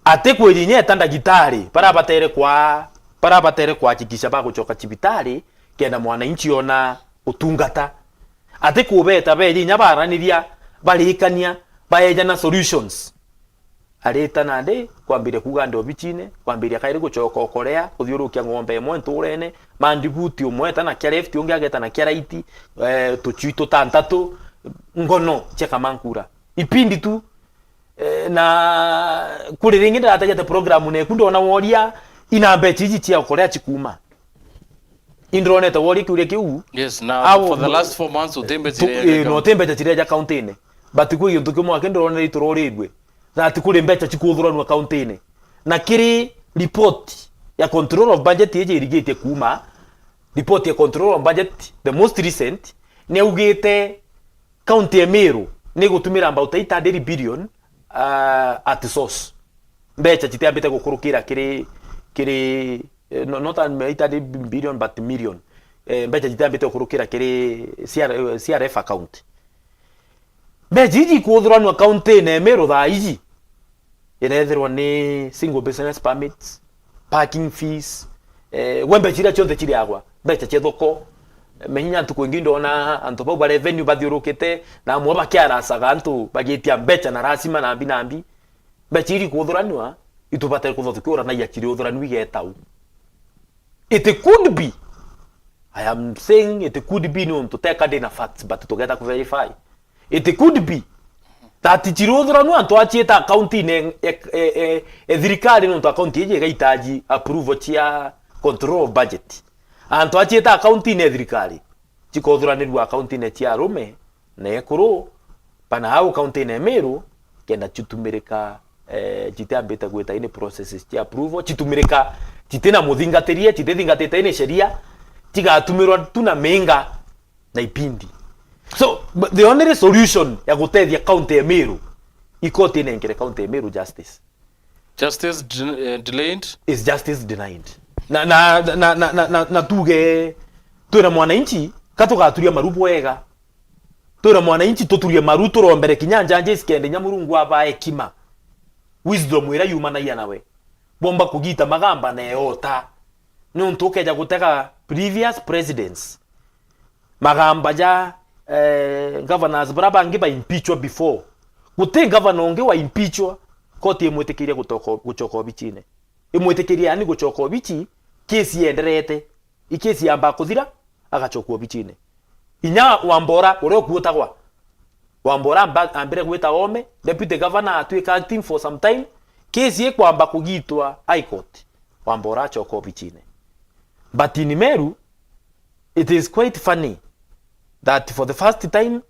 ati kwirinyeta ndagitari, bara batere kwa, bara batere kuhakikisha bagucoka cibitari, kenda mwananchi ona utungata. Ati kubeta beja inya baraniria, barikania, baejana solutions. Arita nandi kwambiria kuuga ndi obichine, kwambiria kairi gucoka okorea, kuthiurukia ng'ombe imwe nturene, mandibuti umwe eta na kia left, ungi ageta na kia right, eh, tuchui tutantatu, ngono cia kamankura. ipindi tu. Eh, na kuri ringi ndirategete program neku, ndona woria ina mbeca iji cia kuria cikuuma. Indronete woria kiuria kiu. Yes, na Au- for the last four months, uti mbeca tu- iria eh, ireja no, uti mbeca cireja kaunti-ini. But kwi gintu kimwe aki ndronere iturorirwe. That kuri mbeca cikuthuranua kaunti-ini. Na kiri report ya control of budget iji irigitie kuuma, report ya control of budget, the most recent, ni augite county ya Meru ni igutumira about eight hundred billion, uh, at source. Mbeca citiambite gukurukira kiri, kiri, eh, no-, not an eight hundred billion, but million. Eh, mbeca citiambite gukurukira kiri C R, eh, C R F account. Mbeca iji ikuthuranua county-ini ya Meru thaa iji, irethirwa ni single business permits, parking fees, eh, gwe mbeca iria cionthe ciriagwa, mbeca cia thoko. Menya ntuku ingi ndona antu bau ba revenue bathiurukite, na amwe bakiaracaga antu bagitia mbeca na rasima nambi nambi. Mbeca iri kuthuranua, itubatire kuthwa tukiuranagia ciri uthuranua igetau. It could be, I am saying it could be nontu teka ndi na facts, but tugeta ku verify. It could be that ciruthuranua antu aciita akaunti-ini e, e, e, e thirikari, nontu akaunti iji igaitaji approval cia control of budget. Antu aciita akaunti-ini e thirikari, cikothuranirua akaunti-ini cia arume na ekuru, bana au kaunti-ini ya Meru, kenda citumirika, eh, citiambite gwita ini processes cia approval, citumirika citina muthingatirie, citithingatite ini sheria, cigatumirwa tu na minga na ipindi. So, but the only solution ya gutethia county ya Meru, ikoti inenkere county ya Meru justice. Justice de-, eh, delayed. Is justice denied. Na, na, na tuge, twina mwananchi, ka tugaturia maru bwega. Twina mwananchi, tuturie maru, turombere kinya njanji isikende inya Murungu aba hekima. Wisdom iria yumanagia nawe. Bomba kugita magamba na eota. Niuntu ukeja gutega previous presidents. Magamba ja, eh, governors bara bangi ba impeachwa before. Guti governor ungi wa impeachwa, koti imwitikiria gutoka, gucoka obichine. Imwitikiria yani gucoka obichi, kesi yenderete. I kesi yamba kuthira, agacokua obichine. Inya Wambora, uria ukuutagwa. Wambora amba-, ambire gwita ome, deputy governor atwika acting for some time, kesi ikwamba kugitwa High Court. Wambora acoka obichine. But in Meru, it is quite funny that for the first time,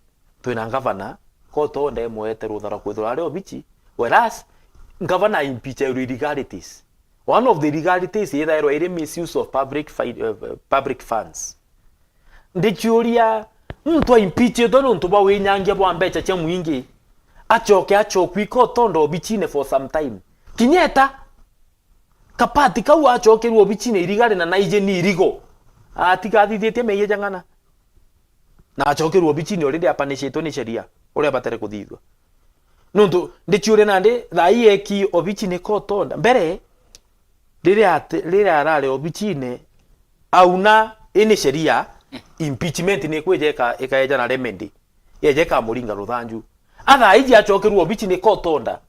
twina ngavana, kotonda imwete rutha rwa kwithirwa ari obichi, whereas ngavana impeachagirwe illegalities. One of the illegalities ithairwa iri misuse of public fi-, uh, public funds. Ndikiuria, muntu aimpeachitwe nontu bwa winyangia bwa mbeca cia mwingi, acoke acokwi kotonda obichine for some time. Kinyeta, Kapati kau acokerua obichine irigari na naije ni irigo. Atiga athithietie meeyia jang'ana. Na acokerua obichine already apanishitwe ni sheria uria abatere kuthithua. Nontu ndichiuria nandi thaa ii eki obichine kotonda. Mbere, riria ati-, riria arari obichine, auna ini sheria, impeachment ni kwija ika-, ikaeja na remedy. Yeje ikamuringa ruthanju. Athaa iji acokerua obichine kotonda.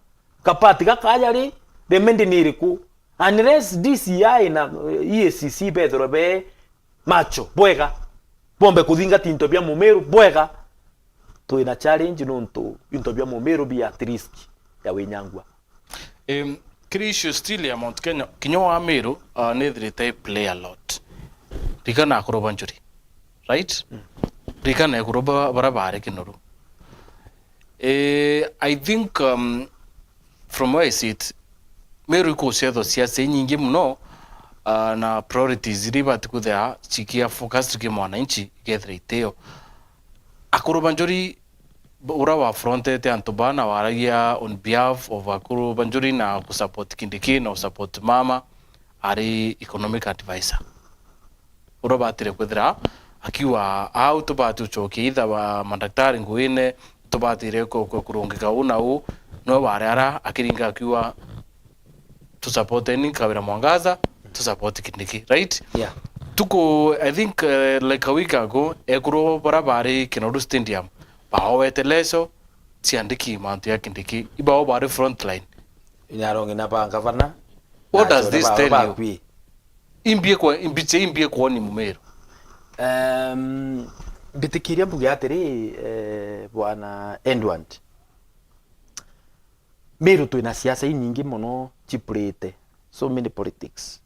Kapati gakaja ri, remedy ni iriku? Unless D C I na E A C C bethirwe be macho bwega, bombe kuthingata into bia mumiru bwega, twina challenge nontu into bia mumiru bi at risk ya winyangua. Em, kiri issue still ya Mount Kenya, kinya wa Meru, ah, nithirite i play a lot. Rikana akuru ba Njuri, right? Mm. Rikana ekuru ba-, bara bari Kinoru. Eh, I think, um, from where I sit, Meru ikuciethwa siasa inyingi muno, ah, na priorities iria ibati kwithira cikia focus tuki mwananchi, ikethira itio. Akuru ba Njuri, b-, ura wa frontete antu baa na waragia on behalf of akuru ba Njuri na ku support Kindiki na ku support mama ari economic advisor. Ura batire kwithira akiuga, "Au tubati ucokia either ba madaktari nguine, tubatire ku-, ku-, kurungika uu na uu," no wari ara akiringa akiuga, "Tusupporteni Kawira Mwangaza, tusupport Kindiki," right? Yeah. Tuku, I think, eh, like a week ago, ekuru bara bari Kinoru Stadium, baowete leso, ciandiki mantu ya Kindiki, ibao bari frontline. Nyarongi na ba ngavana, what does this tell you? Imbi kwa, imbi che, imbi kwoni Mumiru. Em, mbitikiria mbuge atiri, eh, Bwana Edward. Meru twina siasa inyingi mono chipurite, so many politics.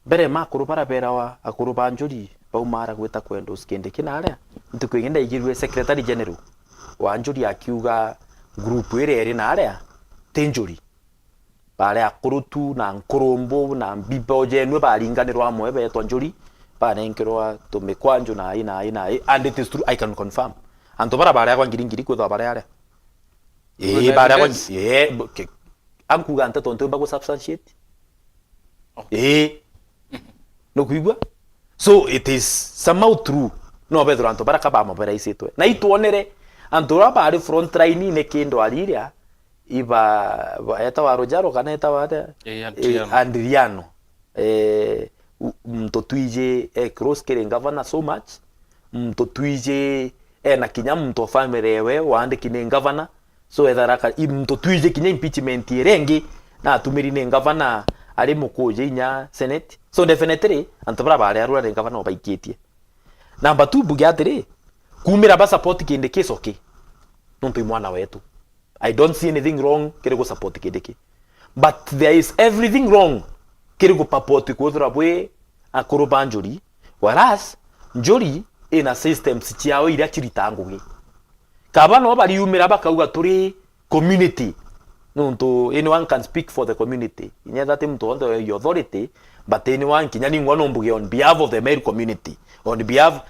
Mbere ma akuru bara berawa akuru ba Njuri baumara gwita kwendorse Kindiki na aria, ntuku ingi ndaigirue Secretary General wa Njuri akiuga group iria iri na aria ti Njuri. Baria akuru tu na nkurumbu na mbibo jenwe baringanirwa amwe betwa Njuri, banenkerwa tumikwanju na ai na ai na ai, and it is true, I can confirm. Antu bara baria kwa ngiri ngiri kwithwa baria aria. Ii, baria kwa ngiri, ii, ankuga nteto ntiumba gu substantiate. Okay. Ii. Nukwigua? So it is somehow true. No bethirwa antu bara ka bamobilisitwe. Na itwonere antu bara bari front line ni kindu ariria iba, ba- etawa Rojaro kana etawa atia? Eh, Adriano. Eh, Adriano. Eh, u- muntu twiji e close kiri governor so much, muntu twiji ena kinya muntu o family ewe waandiki ni governor, so ethara ka- i- muntu twiji kinya impeachment iria ingi na atumiri ni governor ari mukuji inya senate, so definitely antu bara bari arura ni governor obaikitie. Number two, mbuge atiri, kumira ba support Kindiki is okay. Nontu i mwana wetu. I don't see anything wrong kiri gu support Kindiki. But there is everything wrong kiri gu support kwithirwa bwi akuru ba Njuri. Whereas, Njuri ina systems ciao iria ciritaa ngugi. Kaba no bariumira bakauga turi community. Nontu anyone can speak for the community. Inya that muntu wonthe wi authority, but anyone kinya ningwa no mbuge on behalf of the Meru community. On behalf,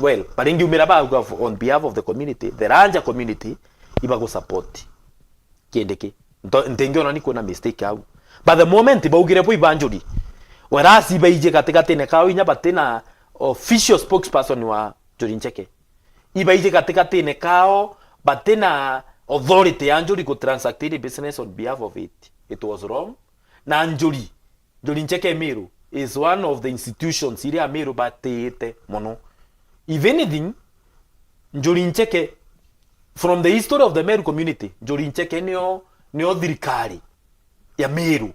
well, baringiumira bauga on behalf of the community, the larger community, ibagu support Kindiki. Nto- ntingiona ni kwina mistake au. But the moment baugire bo iba Njuri, whereas ibaiji gatigatine kao inya batina official spokesperson wa Njuri Ncheke. Ibaiji gatigatine kao, batina authority ya Njuri ku transact any business on behalf of it. It was wrong. Na Njuri, Njuri Ncheke Meru is one of the institutions iria Meru batiite mono. If anything, Njuri Ncheke, from the history of the Meru community, Njuri Ncheke nio, nio thirikari ya Meru.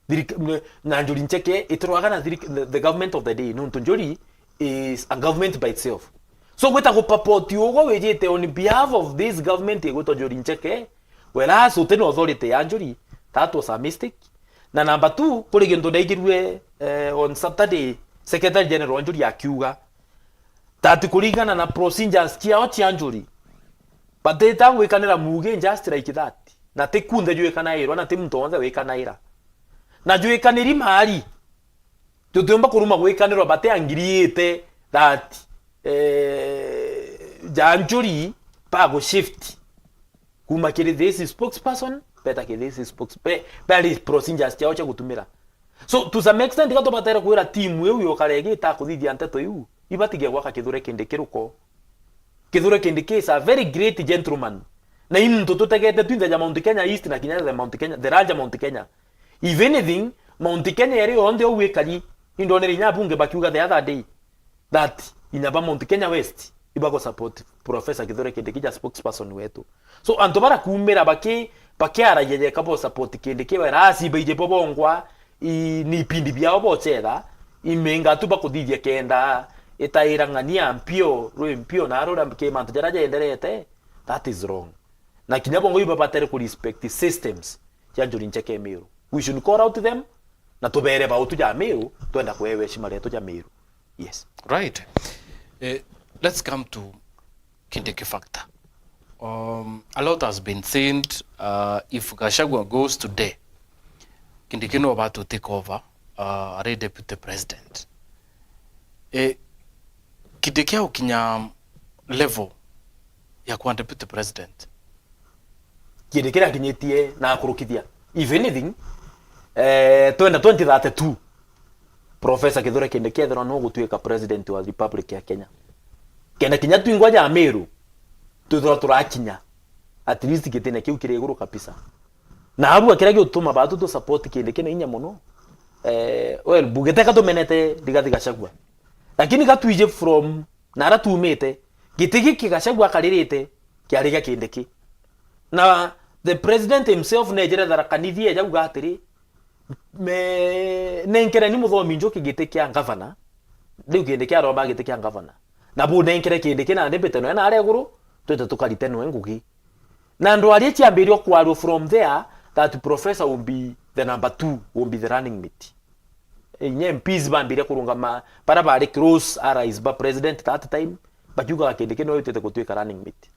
Thirik- na Njuri Ncheke itirwaga na thirik- the, the government of the day, nontu Njuri is a government by itself. So gwita gupapoti ugo wijite on behalf of this government igwitwa Njuri Ncheke, whereas uti na authority ya Njuri, that was a mistake. Na number two, kuri gintu ndaigirue eh, on Saturday, Secretary General wa Njuri akiuga, that kuringana na procedures ciao cia Njuri, batita gwikanira muge just like that. Na ti kunthe jwikanairwa, na ti muntu wonthe wikanaira. Na jwikaniri mari, tutiumba kuruma gwikanirwa batiangiriite that eh, ja Njuri bagu shift kuma kiri this spokesperson beta kiri this spokes be, bari procedures ciao cia gutumira. So to some extent, ka tubatere kwira timu iu yokare igita kuthithia nteto iu, ibatige gwaka Kithure Kindiki ruko. Kithure Kindiki is a very great gentleman. Na i muntu tutegete twinthe ja Mount Kenya East na kinya the Mount Kenya, the larger Mount Kenya. If anything, Mount Kenya iri yonthe ou ikari, indonere inya abunge bakiuga the other day that inya ba Mount Kenya West ibagu support Professor Kithure Kindiki ja spokesperson wetu. So antu bara kumira baki bakiaragia jeka bo support Kindiki, whereas ibaiji bo bongwa i, ni ipindi biao bocetha imenga tu bakuthithia kenda itaira ng'ania mpio rwi mpio na rura ki mantu jaria jenderete, that is wrong. Na kinya bongo ibabatere ku respect systems cia Njuri Ncheke Meru. We should call out them na tubere bautu ja Meru twenda kuewa heshima retu ja Meru. Yes. Right. Eh, let's come to Kindiki factor. Um, a lot has been said. Uh, if Gachagua goes today, Kindiki no about to take over uh, ari deputy president. Eh, Kindiki aukinya level ya kuwa deputy president, kindi kiria akinyitie na akurukithia. If anything, eh, twenda twenty thirty-two, Professor Kithure Kindiki ethirwa no gutuika president wa Republic ya Kenya. Kenda kinya twingwa ja Meru, twithirwa turakinya at least gitine kiu kiri iguru kabisa. Na arua kiria giutuma batu tu support Kindiki na inya mono. Eh, well, mbuge teka tumenete Rigathi Gachagua. Lakini gatwije from na ara tuumite, giti giki Gachagua akaririte kiari gia Kindiki. Na the president himself nejire Tharaka Nithi eja auga atiri, me, nenkereni Muthomi Njuki giti kia ngavana, riu Kindiki aromba giti kia ngavana. Na bu nenkere Kindiki nandi mbite noe na aria iguru, twite tukarite noe ngugi. Na ndwari ciambiririe kwarua from there, that professor will be the number two, will be the running mate. Inya M Ps bambire kurungama, bara bari close allies ba president that time, bakiugaga Kindiki niwe utite gutwika running mate.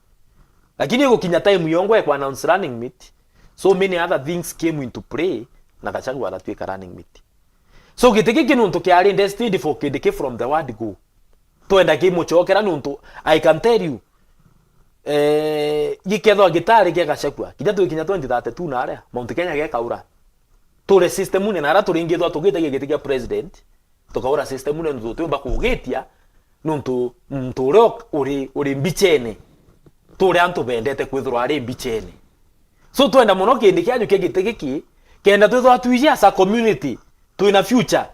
Lakini gukinya time yongwa ya ku announce running mate, so many other things came into play, na Gachagua aratwika running mate. So giti giki nuntu kiari destined for Kindiki from the word go. Twenda kimuchokera nuntu, I can tell you, eh, gikethwa gitari kia Gachagua, kinya twikinya twenty thirty-two na aria, Mount Kenya gekaura. Turi system-une na aria turingithwa tugitagia giti kia president, tukaura system-une nuntu tutiumba kugitia, nuntu muntu uria uri, uri mbichene, turi antu bendete kwithirwa ari mbichene. So twenda muno kindi kiaju kia giti giki, kenda twithirwa twiji as a community, twina future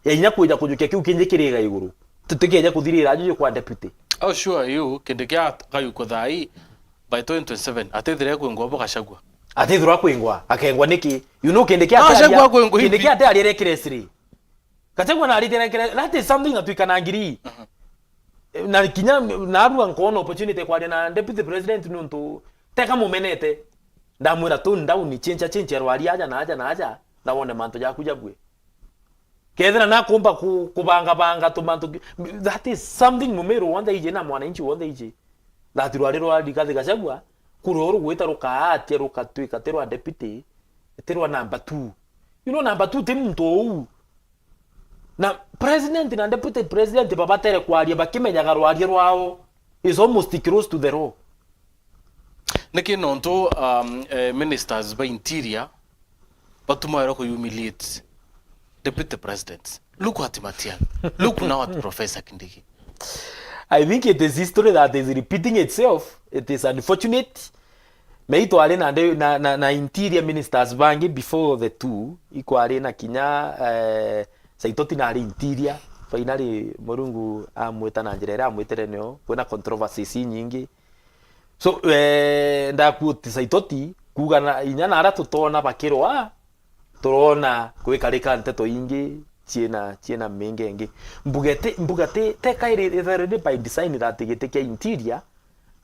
ya inya kwija kujukia kiu kingi kiriga iguru. Tutikeje kuthirira aju kwa deputy. How sure are you, kindi kia gayukwa thaa ii, by twenty twenty-seven, atithire kwingwa bo Gachagua? Atithirwa kwingwa, akengwa niki? You know, kindi kia Gachagua kwingwa kindi hivi. Kia ate ari recklessly. Gachagua na ari reckless, that is something that we can agree. Na kinya narua nkoona opportunity kwaria na deputy president nuntu teka mumenete. Ndamwira, "Tone down, chincha, chincha rwari aja na aja na aja, na wone mantu jaku jabue." Kethira nakumba ku-, kubangabanga tumantu ki-, that is something mumiru wonthe iji na mwananchi wonthe iji. That rwari rwa Rigathi Gachagua, kuru rugwita rukaatia rukatwika ti rwa deputy, ti rwa number two. You know, number two ti muntu uu. Na president na deputy president babatere kwaria bakimenyaga rwaria rwao is almost close to the law. Niki nontu, um, eh, ministers ba interior batumairwe ku humiliate deputy president? Look at Matiang'i. Look now at Professor Kindiki. I think it is history that is repeating itself. It is unfortunate. Mei twari na, na, na, na interior ministers bangi before the two, ikwari na kinya, eh, Saitoti nari interior, finally Murungu amwita na njira iria amwitire nio, kwina controversies inyingi. So, eh, ndakuoti Saitoti, kuuga na, inya na aria tutona bakirwa, turona gwikarika nteto ingi ciina, ciina mingi ingi. Mbuga ti, mbuga ti, teka iri, iri by design that giti kia interior,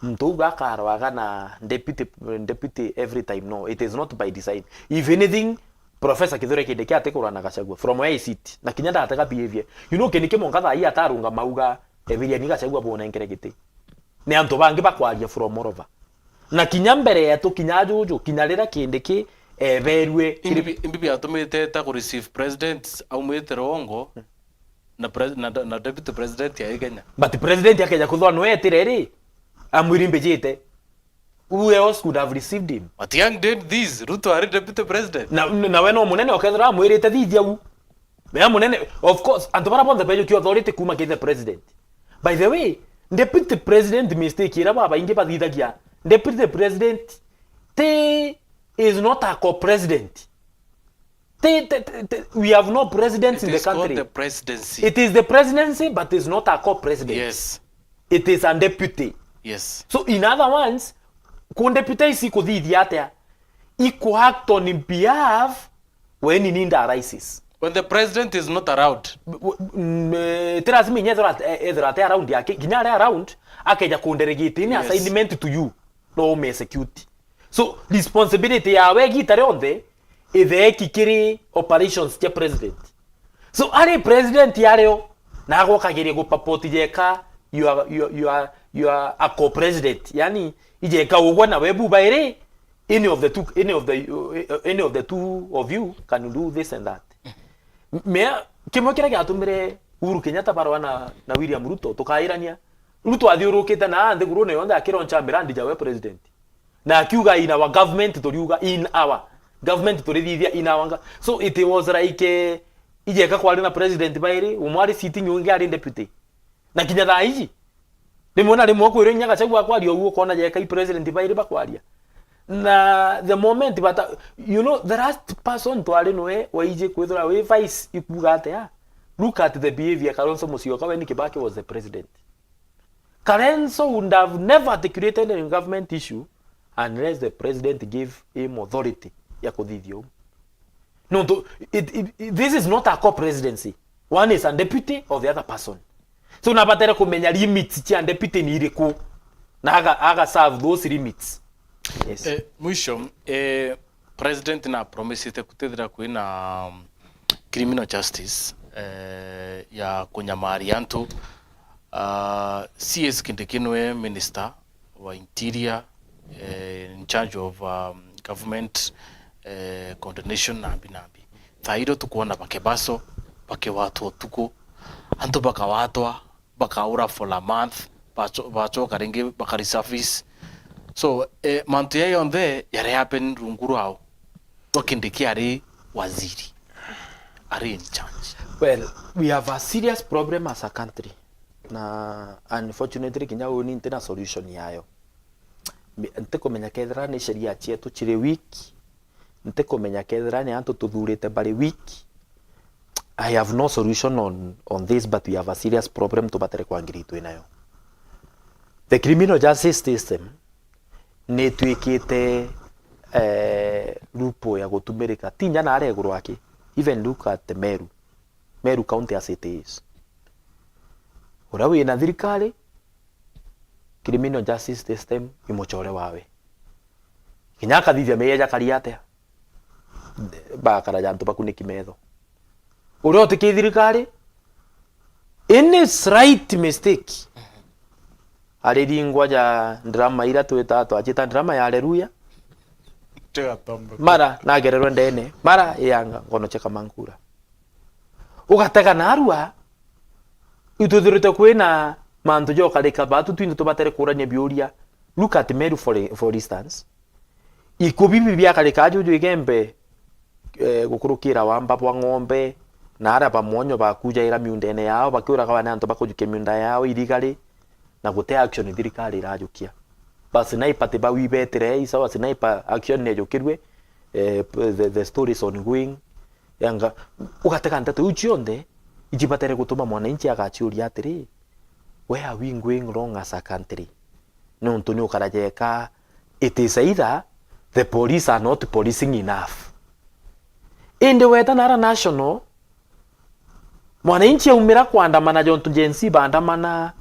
muntu uu akarwaga na deputy, deputy every time. No, it is not by design. If anything, Professor Kithure Kindiki atikurwa na Gachagua from where I sit. Na kinya ndatega behavior. You know, kindi kimwe nkatha ii atarungama auga, "Ebiriani Gachagua bunenkere giti." Ni antu bangi bakwaria from all over. Na kinya mbere yetu, kinya juju, kinya riria Kindiki eberue kiri Imbi, imbi biatumite ta ku receive president aumite Rongo, na pres-, na, na deputy president ya Kenya. But president akeja kuthwa nwe etire ri, amwiri mbijite. Who else could have received him? Matiang'i did this, Ruto ari deputy president. Na, na we no munene okethira amwirite thithia u. Mea munene, of course, antu bara bonthe bejukia authority kuma ki the president. By the way, deputy president mistake ira babaingi bathithagia. Deputy president ti, is not a co-president. Ti, ti, ti, ti, we have no presidents in the country. It is called the presidency. It is the presidency, but it's not a co-president. Yes. It is a deputy. Yes. So in other words, ku deputy ici ikuthithia atia? Iku act on behalf when need arises. When the president is not around. W-, w-, mm, eh, ti lazima inya ethirwa at-, eh, ethirwa ati around yake, kinya ari around, akeja ku delegate ni Yes. assignment to you, no ume execute. So, responsibility yawe igita rionthe itheeki kiri operations cia president. So, ari president ario, na agokagiria gu purport jeka, you are, you are, you are, you are a co-president. Yani, ijeka ugwe na we buba iri, any of the two, any of the, any of the two of you can do this and that. Mea, kimwe kiria giatumire Uhuru Kenyatta barwa na, na William Ruto, tukairania. Ruto athiurukite na nthigurune yonthe akironcha mirandi ja we president. Na akiuga, "In our government," turiuga, "In our government," turithithia, "In our nga-," so it was like, eh, ijeka kwari na president bairi, umwe ari sitting, ungi ari deputy. Na kinya thaa iji, rimwe na rimwe ukwirwa inya Gachagua akwaria uguo, ukona jeka i president bairi bakwaria. Na the moment bata, you know, the last person twari nwe waiji kwithira wi vice ikuuga atia? Look at the behavior Kalonzo Musyoka when Kibaki was the president. Kalonzo would have never articulated any government issue unless the president gave him authority ya kuthithia uu. Nontu, it, it, it, this is not a co-presidency. One is a deputy of the other person. So, nabatere kumenya limits cia deputy ni iriku, na aga, aga serve those limits. Yes. Eh, mwisho, eh, President na promisite kutethira kwina, um, criminal justice, eh, ya kunyamaria antu. Uh, C S Kindiki nwe minister wa interior, eh, in charge of, um, government, eh, coordination nambi nambi. Thairo tukwona bakebaso, bakewatwa utuku, antu bakawatwa, bakaura for a month, bacho-, bachoka ringi baka resurface. So, eh, mantu ya yonthe yari happen rungu rwao. Rwa Kindiki ari waziri, ari in charge. Well, we have a serious problem as a country. Na unfortunately, kinya uni ntina solution yayo. Mi-, ntikumenya kethira ni sheria cietu ciri weak, ntikumenya kethira ni antu tuthurite bari weak. I have no solution on, on this, but we have a serious problem tubatere kwangiri twinayo. The criminal justice system nitwikite, eh, loophole ya gutumirika. Ti nya naria iguru aki, even look at Meru. Meru County as it is. Uria wina thirikari, criminal justice system i mucore wawe. Kinya akathithia meeyia jakari atia, bakara ja antu bakuniki metho. Uria utiki thirikari, any slight mistake, ariringwa ja drama iria twita, twajita drama ya Hallelujah. Tigatombe. Mara nagererwe ndene, mara ianga ngono cheka mankura. Ugatega narua, itwithirite kwina mantu jokarika batu twinthe tubatere kurania biuria. Look at Meru for, for instance. Ikubi bibi biakarika juju Igembe, eh, gukurukira wamba bwa ng'ombe, na aria ba mwonyo bakujaira miundene yao, bakiuraga wana antu bakujukia miunda yao irigari, na gute action thirikari irajukia. Ba sniper ti bau ibetire, isawa sniper action nejukirue, eh, the, the story is ongoing. Yanga, ugatega nteto iu cionthe, ijibatere gutuma mwananchi agaciuria atiri, where are we going wrong as a country? Niuntu ni ukarajeka, it is either the police are not policing enough. Indi weta nara national, mwananchi aumira kwandamana jontu Gen Z bandamana,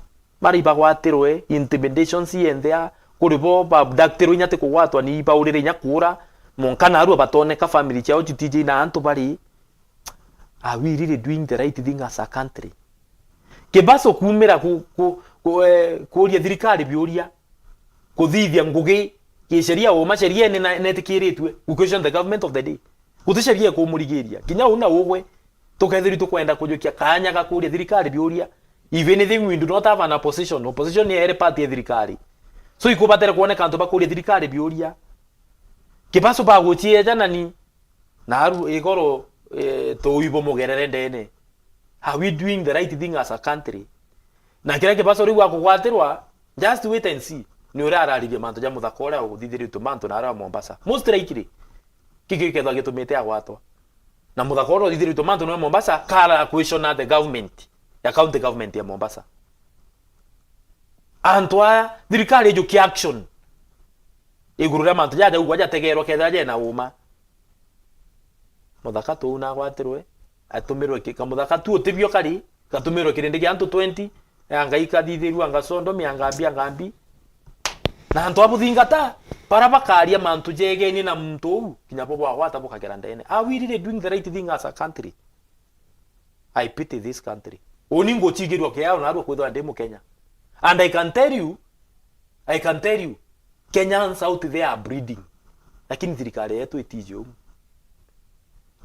mari bagwatirwe, intimidation cienthea, kuri bo ba abductirwe inya ti kugwatwa ni baurire inya kuura, monka narua batoneka family ciao citiji na antu bari. Are we really doing the right thing as a country? Kibaso kuumira ku, ku, ku, eh, kuuria thirikari biuria, kuthithia ngugi kisheria uma sheriene na netikiritue, we question the government of the day. Guti sheria ikumurigiria. Kinya uu na ugwe, tukethirwa tukwenda kujukia kaanya ga kuuria thirikari biuria, if anything we do not have an opposition. Opposition ni ere party ya thirikari. So ikubatere kuoneka antu bakuuria thirikari biuria. Kibaso bagucieja nani? Naru igoro, eh, tuui bumugerere ndene. Are we doing the right thing as a country? Na kiria kibaso riu akugwatirwa, just wait and see. Ni uria araririe mantu ja muthaka uria uthithiritwe mantu na aria wa Mombasa. Most likely, kiki kethwa gitumite agwatwa. Na muthaka uria uthithiritwe mantu na Mombasa, kara question the government, ya county government ya Mombasa. Antu aya, thirikari ijukia action iguru ria mantu jaja ugwa jategerwa kethira jena uma. Muthaka tu nagwatirwe, atumirwe ki-, kamuthaka tu utibio kari, gatumirwe kirindi kia antu twenty, ya Ngai kathithirua, anga Sodom, ya Ngambi, ya Ngambi. Na antu abuthingata, bara bakaria mantu jegeni na muntu uu, kinya bo bwagwata bukagera ndene. Are we really doing the right thing as a country? I pity this country. Uni nguchigirwa kiao narua kwithwa ndi Mukenya. And I can tell you, I can tell you, Kenyans out there are bleeding. Lakini thirikari yetu itiji umu.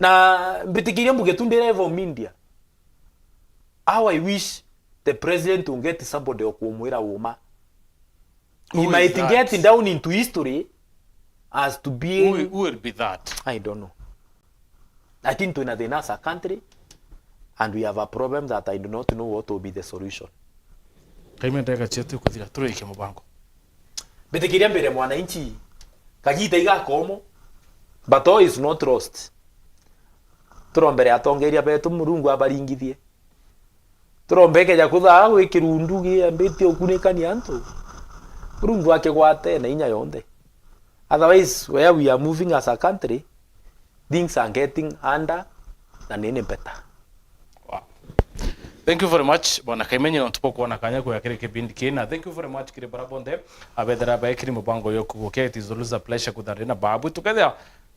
Na mbitikirie mbuge tu ndi live on media. How I wish the president will get somebody okumwira uma. He Who is might that? Get down into history as to being Who, who will be that? I don't know. Lakini twina thina as a country and we have a problem that I do not know what will be the solution. Kaime ndagika cietu ikuthira, turikie mubango. Mbitikiria mbere mwananchi, kagita igakomo, but all is not lost. Turombere atongeria betu, Murungu abaringithie. Turombe keja kuthaa gwi kirundu giambitie ukunikania antu, Murungu akigwate na inya yonthe. Otherwise, where we are moving as a country, things are getting under na nini better. Wow. Thank you very much, Bwana Kaimenyi, na tuko kuona kanya kwa kiri kipindi kina. Thank you very much, kiri bara bonthe abethera baekiri mubango yo kugukia. It is always a pleasure kutharina babu. Tukethia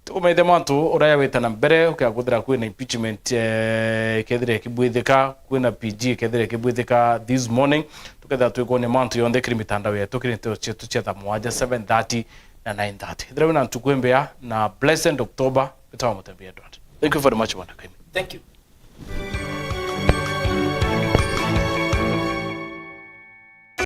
Tukumethia mantu uria yawita na mbere, ukiakuthira kwina impeachment, eh, ikethira ikibwithika, kwina P G ikethira ikibwithika this morning, tukethira twikwonia mantu yonthe kiri mitandao yetu, kiri nteto cietu cia thaa mwanja, seven thirty na nine thirty. Ithira wina ntuku imbea na blessed October, mbitawa Mutembi Edward. Thank you very much, Bwana Kaimi. Thank you.